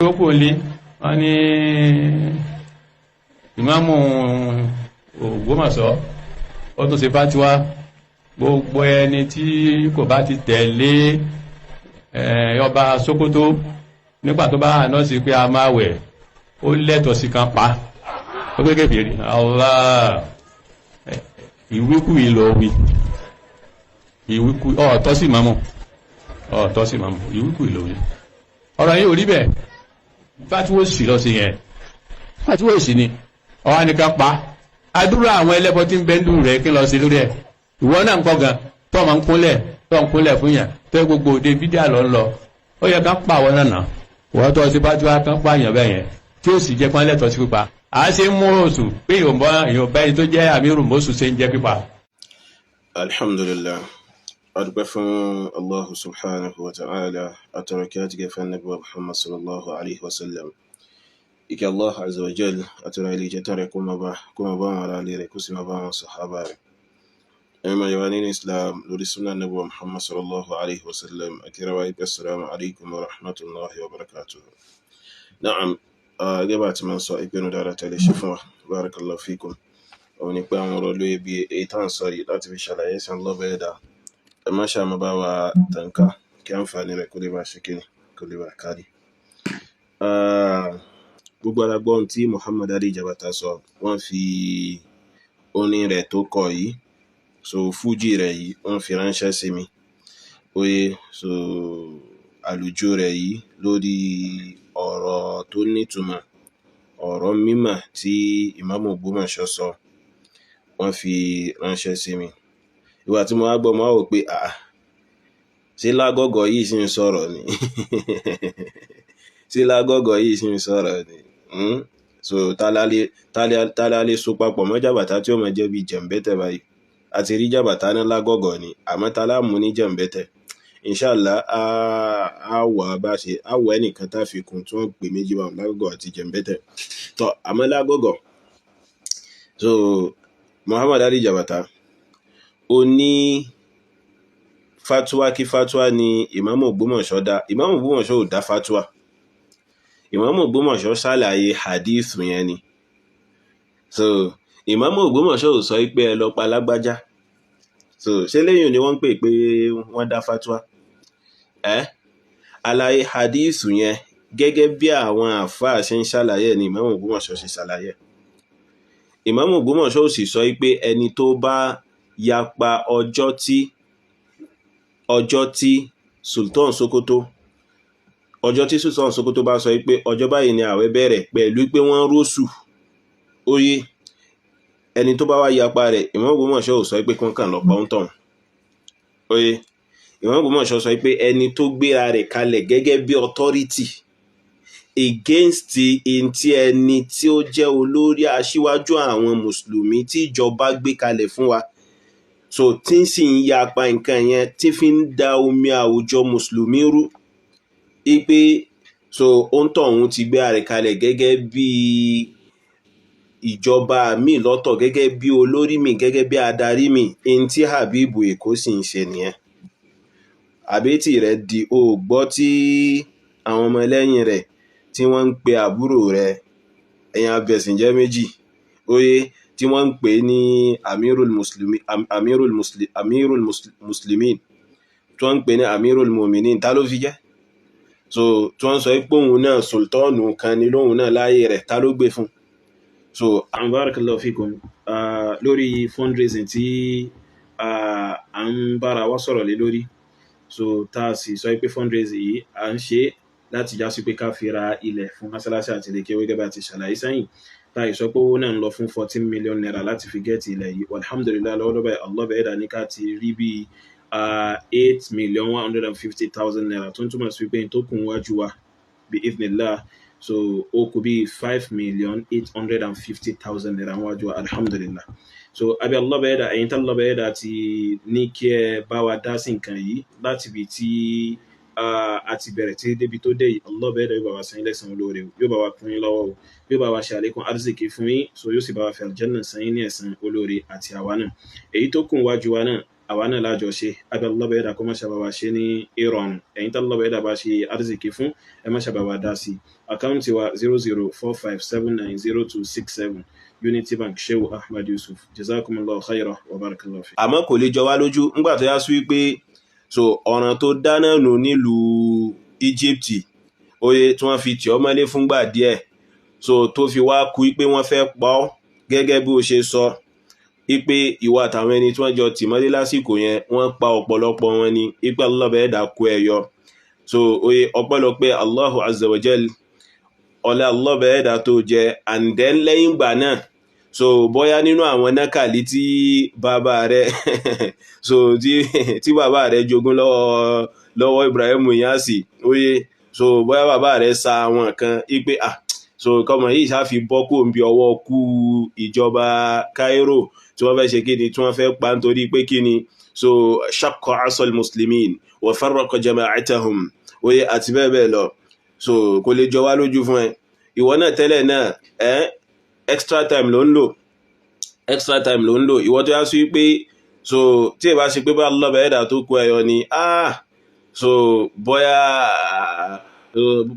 Ó kò lé wọ́n ní ìmáàmù Ògbómọ̀ṣọ́, ó tún ṣe fátíwá, gbogbo ẹni tí kò bá ti tẹ̀lé ọba Sókótó nígbà tó bá àná sí pé a máa wẹ̀, ó lẹ́tọ̀ọ́ sí kan pa ó pé kèfèrí. Allah, ìwíkú ìlọ wí ìwíkú ọ̀tọ́ sí mọ́mù, ọ̀tọ́ sí mọ́mù, ìwíkú ìlọ wí. Ọ̀rọ̀ yìí ò rí bẹ́ẹ̀. Fátíwó sì lọ sí yẹn, fátíwó sì ni ọ̀hán nìkan pa àdúrà àwọn ẹlẹ́bọ tí ń bẹ́ ń dùn rẹ̀ kí n lọ sí lórí ẹ̀. Ìwọ náà ń kọ́ gan tó máa ń kúnlẹ̀, tó ń kúnlẹ̀ fún yàn tó yẹ gbogbo òde bídíà lọ ń lọ, ó yẹ ká pa àwọn náà. Wọ́n tó sí fátíwá kan pààyàn bẹ́ẹ̀ yẹn tí ó sì jẹ́ pọ́n lẹ́tọ̀ọ́ sí pípa. À á ṣe ń mú oṣù pé ìyọ̀nba ẹni tó jẹ́ àmírù mọ́sù ṣe ń jẹ́ pípa. Alhamdulillah, adúpẹ́ fún Allahu subhanahu wa ta'ala, àtọrọ kí á ti gẹ̀fẹ́ Ànábì wa Muhammad sallallahu alaihi wasallam. Ìkẹ́ Allah azza wa jal àtọrọ ilé jẹ́ tọrẹ kó máa bá wọn ará ilé rẹ̀, kó sì máa bá wọn sàhábà rẹ̀. Ẹ̀mọ̀ yàwá nínú Islam lórí sunnah Ànábì wa Muhammad sallallahu alaihi wasallam, akírawa ikẹ́ assalamu alaikum wa rahmatullahi wa barakatuh. Na'am, gẹ́gẹ́ bá ti máa ń sọ ìpinnu dáadáa tẹ́lẹ̀ ṣe fún wa, barakallahu fikum, òun ni pé àwọn ọ̀rọ̀ lóye bí èyí tá à ń sọ yìí láti fi ṣàlàyé sí Allah ẹ̀dá, ẹ má ṣàmọ́ bá wa tànká kí àǹfààní rẹ̀ kó lè bá ṣe kíni, kó lè bá kárí. Gbogbo alágbọ́n tí Muhammad Ali Jabata sọ, wọ́n fi orin rẹ̀ tó kọ yìí, so fújì rẹ̀ yìí, wọ́n fi ránṣẹ́ sí mi. Oye, so àlùjọ rẹ̀ yìí lórí ọ̀rọ̀ tó nítumọ̀, ọ̀rọ̀ mímọ̀ tí Ìmáàmù Ògbómọ̀ṣọ́ sọ, wọ́n fi ránṣẹ́ sí mi. Ìgbà tí mo wá gbọ́, mo wá wò pé àà, ṣé lágọ́gọ́ yìí sì ń sọ̀rọ̀ ni? Ṣé lágọ́gọ́ yìí sì ń sọ̀rọ̀ ni? So tálá lè so papọ̀ mọ́ Jàbàtà tí ó máa jẹ́ bí jẹ̀ǹbẹ́tẹ̀ báyìí. A ti rí Jàbàtà ní lágọ́gọ́ ni, àmọ́ tálá mú ní jẹ̀ǹbẹ́tẹ̀. Inshallah, á wà bá ṣe, á wọ ẹnìkan tá fi kún tí wọ́n pè méjì báwọn, lágọ́gọ́ àti jẹ̀ǹbẹ́tẹ̀. Tọ́, àmọ́ lágọ́gọ́. So Muhammad Ali Jabata, ó ní fatuwa kí fatuwa ni Ìmáàmù Ògbómọ̀ṣọ́ dá. Ìmáàmù Ògbómọ̀ṣọ́ ò dá fatuwa. Ìmáàmù Ògbómọ̀ṣọ́ ṣàlàyé hadith yẹn ni. So Ìmáàmù Ògbómọ̀ṣọ́ ò sọ pé ẹ lọ pa lágbájá. So ṣé lẹ́yìn ni wọ́n ń pè pé wọ́n dá fatuwa? Àlàyé hadith yẹn gẹ́gẹ́ bí àwọn àfáà ṣe ń ṣàlàyé ni Ìmáàmù Ògbómọ̀ṣọ́ ṣe ṣàlàyé. Ìmáàmù Ògbómọ̀ṣọ́ ò sì sọ pé ẹni tó bá yapa ọjọ́ tí Sultan Sokoto, ọjọ́ tí Sultan Sokoto bá sọ pé ọjọ́ báyìí ni àwẹ̀ bẹ̀rẹ̀ pẹ̀lú pé wọ́n róṣù, óyé, ẹni tó bá wá yapa rẹ̀, Ìmáàmù Ògbómọ̀ṣọ́ ò sọ pé kí wọ́n kàn lọ pa ń tọ̀hún. Óyé, Ìmáàmù Ògbómọ̀ṣọ́ sọ pé ẹni tó gbéra rẹ̀ kalẹ̀ gẹ́gẹ́ bí authority against ntí ẹni tí ó jẹ́ olórí aṣíwájú àwọn mùsùlùmí tí ìjọba gbé kalẹ̀ fún wa, so tí ń sì ń yapa nǹkan yẹn, tí fi ń da omi àwùjọ mùsùlùmí rú, ipe so ó ń tọ̀hún ti gbé ara rẹ̀ kalẹ̀ gẹ́gẹ́ bí ìjọba mi lọ́tọ̀, gẹ́gẹ́ bí olórí mi, gẹ́gẹ́ bí adarí mi. N tí Habibu Èkó sì ń ṣe nìyẹn. Àbẹ́tì rẹ̀ di o gbọ́ tí àwọn ọmọ ẹlẹ́yìn rẹ̀ tí wọ́n ń pe àbúrò rẹ̀, ẹ̀yin abẹ̀sìnjẹ́ méjì, óyé, tí wọ́n ń pè ní Amirul Muslimi, Amirul Musli, Amirul Muslimin, tí wọ́n ń pè ní Amirul Muminin, ta ló fi jẹ́? So tí wọ́n sọ pé òun náà sultanu kan ni lóhun náà láyé rẹ̀, ta ló gbé fún? So barakallahu fikum, lórí fundraising tí à ń bára wa sọ̀rọ̀ lé lórí, so tá a sì sọ pé fundraising yìí à ń ṣe láti já sí pé ká fi ra ilẹ̀ fún mọ́sálásí àti ilé kéwú gẹ́gẹ́ bá ti ṣàlàyé sẹ́yìn, tá a sọ pé owó náà ń lọ fún 14 million naira láti fi get ilẹ̀ yìí. Alhamdulillah, lọ́wọ́lọ́wọ́ báyìí, Allah bẹ̀rẹ̀ dá ní ká ti rí bíi 8,150,000 naira, tó ń túmọ̀ sí pé tó kún wájú wa bí idhnillah, so ó kù bíi 5,850,000 naira wájú wa, alhamdulillah. So abi Allah bẹ̀rẹ̀ dá ẹ̀yin tá Allah bẹ̀rẹ̀ dá ti ní kí ẹ bá wa dá sí nǹkan yìí láti ibi tí a ti bẹ̀rẹ̀ tí débi tó dé yìí, Allah bẹ̀rẹ̀ dá yóò bá wa san yín lẹ́san olóore o, yóò bá wa kún yín lọ́wọ́ o, yóò bá wa ṣe àlékún arzikì fún yín, so yóò sì bá wa fi aljanna san yín ní ẹ̀san olóore àti àwa náà. Èyí tó kún wájú wa náà, Àwa náà lájọ ṣe abẹ́ lọ́bẹ̀ ẹ̀dá kó má ṣàbà wá ṣe ní ìrọ̀rùn. Ẹ̀yin tá lọ́bẹ̀ ẹ̀dá bá ṣe arzikì fún, ẹ má ṣàbà wá dá sí. Àkáǹtì wa 0045790267, Unity Bank, Shehu Ahmad Yusuf. Jazakumullahu khayran wa barakallahu fi. Àmọ́ kò lè jọ wá lójú ńgbà tó yá sí wípé so ọ̀ràn tó dáná nù nílùú Egypt, oye tí wọ́n fi tì ọ́ mọ́lé fúngbà díẹ̀, so tó fi wá kú pé wọ́n fẹ́ pa ọ́, gẹ́gẹ́ bí o ṣe sọ ipe ìwà àtàwọn ẹni tí wọ́n jọ tì mọ́lé lásìkò yẹn, wọ́n pa ọ̀pọ̀lọpọ̀ wọn ni, ipe Allah ẹ̀dá kú ẹ yọ. So oye ọpẹ́lọpẹ́ Allahu azza wa jal, ọlá Allah ẹ̀dá tó jẹ. And then lẹ́yìn ìgbà náà, so bóyá nínú àwọn nákàlí tí bàbá rẹ̀ so tí bàbá rẹ̀ jogún lọ́wọ́ Ibrahim Inyasi, oye so bóyá bàbá rẹ̀ sa àwọn kan ipe ah, so kọmọ yìí ṣáfi bọ́ kó ń bi ọwọ́ kú ìjọba Cairo tí wọ́n fẹ́ ṣe kí ni, tí wọ́n fẹ́ pa, nítorí pé kí ni, so shaqqa asal muslimin wa farraqa jama'atahum, oye àti bẹ́ẹ̀ bẹ́ẹ̀ lọ. So kò lè jọ wá lójú fún ẹ. Ìwọ náà tẹ́lẹ̀ náà ẹ extra time ló ń lò, extra time ló ń lò. Ìwọ tó yá sí pé so tí ì bá ṣe pé bá lọ́bẹ̀ ẹ̀dà tó kú ẹyọ ni, ah, so bóyá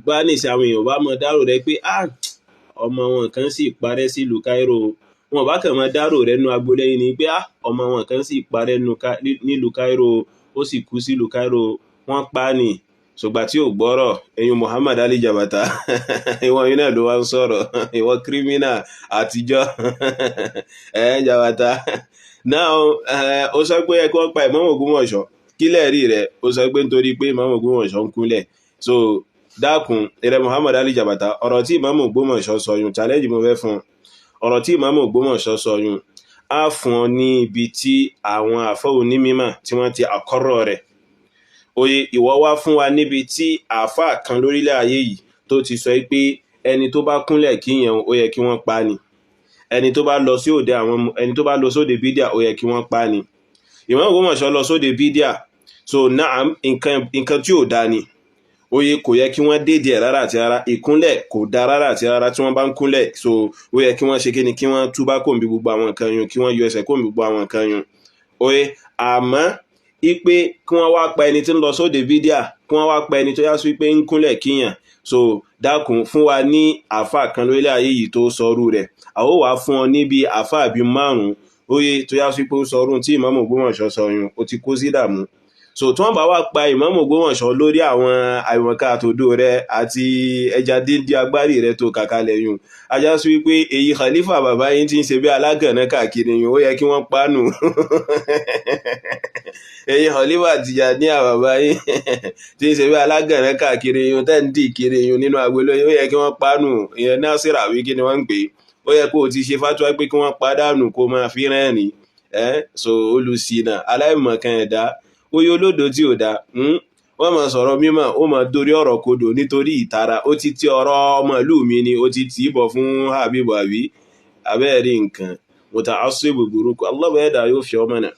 bá ní ìṣe àwọn èèyàn bá mọ dárò rẹ pé ah, ọmọ wọn kan sì parẹ́ sílùú Cairo, wọn bá kàn mọ dárò rẹ nu agboolé yìí ni pé ah, ọmọ wọn kan sì parẹ́ nílùú Cairo, ó sì kú sílùú Cairo, wọ́n pa á nì. Ṣùgbà tí ò gbọ́rọ̀ ẹ̀yin Muhammad Ali Jabata, ìwọ yìí náà ló wá ń sọ̀rọ̀, ìwọ kírímínà àtijọ́ ẹ̀ Jabata náà. Ó sọ pé ẹ kí wọ́n pa Ìmáàmù Ògbómọ̀ṣọ́, kílẹ̀ rí rẹ̀? Ó sọ pé nítorí pé Ìmáàmù Ògbómọ̀ṣọ́ ń kúnlẹ̀. So dákun ìrẹ Muhammad Ali Jabata, ọ̀rọ̀ tí Ìmáàmù Ògbómọ̀ṣọ́ sọ yun, challenge mo fẹ́ fún ọ. Ọ̀rọ̀ tí Ìmáàmù Ògbómọ̀ṣọ́ sọ yun, á fún ọ ní ibi tí àwọn àfọ́ onímímọ̀ tí wọ́n ti àkọ́rọ̀ rẹ̀. Oye ìwọ wá fún wa níbi tí àáfàá kan lórílẹ̀ ayé yìí tó ti sọ pé ẹni tó bá kúnlẹ̀ kíyàn, ó yẹ kí wọ́n pa ni, ẹni tó bá lọ sí òde àwọn ẹni tó bá lọ sóde bídíà, ó yẹ kí wọ́n pa ni. Ìmáàmù Ògbómọ̀ṣọ́ lọ sóde bídíà, so naam, nǹkan tí ò da ni. Oye kò yẹ kí wọ́n dédé ẹ̀ rárá àti rárá. Ìkúnlẹ̀ kò da rárá àti rárá. Tí wọ́n bá ń kúnlẹ̀, so ó yẹ kí wọ́n ṣe kíni, kí wọ́n túbá kò ń bí gbogbo àwọn nǹkan yun, kí wọ́n yọ ẹsẹ̀ kò ń bí gbogbo àwọn nǹkan yun. Oye àmọ́ ipe kí wọ́n wá pa ẹni tí ń lọ sóde bídíà, kí wọ́n wá pa ẹni tó yá sí pé ń kúnlẹ̀ kíyàn, so dákun fún wa ní àáfà kan lórílẹ̀ ayé yìí tó sọrú rẹ̀. Àwọn ò wá fún ọ níbi àáfà bíi márùn-ún, oye tó yá sí pé ó sọrú tí Ìmáàmù Ògbómọ̀ṣọ́ sọ yun, ó ti kó sí dààmú. So tí wọ́n bá wá pa Ìmáàmù Ògbómọ̀ṣọ́ lórí àwọn àìmọ̀ká àtòdó rẹ àti ẹja díndín agbárí rẹ tó kàkalẹ̀ yun, ajá sí wípé èyí khalifa bàbá yín ti ń ṣe bí alágànná káàkiri yun, ó yẹ kí wọ́n pa nù. Èyí khalifa Tìjàníyà bàbá yín ti ń ṣe bí alágànná káàkiri yun, tẹ́ ń dì kiri yun nínú agbolé, ó yẹ kí wọ́n pa nù. Ìyẹn Násírà wí kí ni wọ́n ń pè é, ó yẹ kó o ti ṣe fatuwa pé kí wọ́n pa dànù kó máa fi rẹ́rìn ẹ́. So olùsìnà aláìmọ̀kan ẹ̀dá, oyè olódo tí ò dá, wọ́n máa sọ̀rọ̀ mímọ̀, ó máa dorí ọ̀rọ̀ kodò nítorí ìtara. Ó ti ti ọ̀rọ̀ ọmọ ìlú mi ni ó ti tì í bọ̀ fún Habib, àbí abẹ́ẹ̀rí nǹkan mùtà asíbù burúkú aláwọ̀ ẹ̀dá yóò fi ọmọ náà.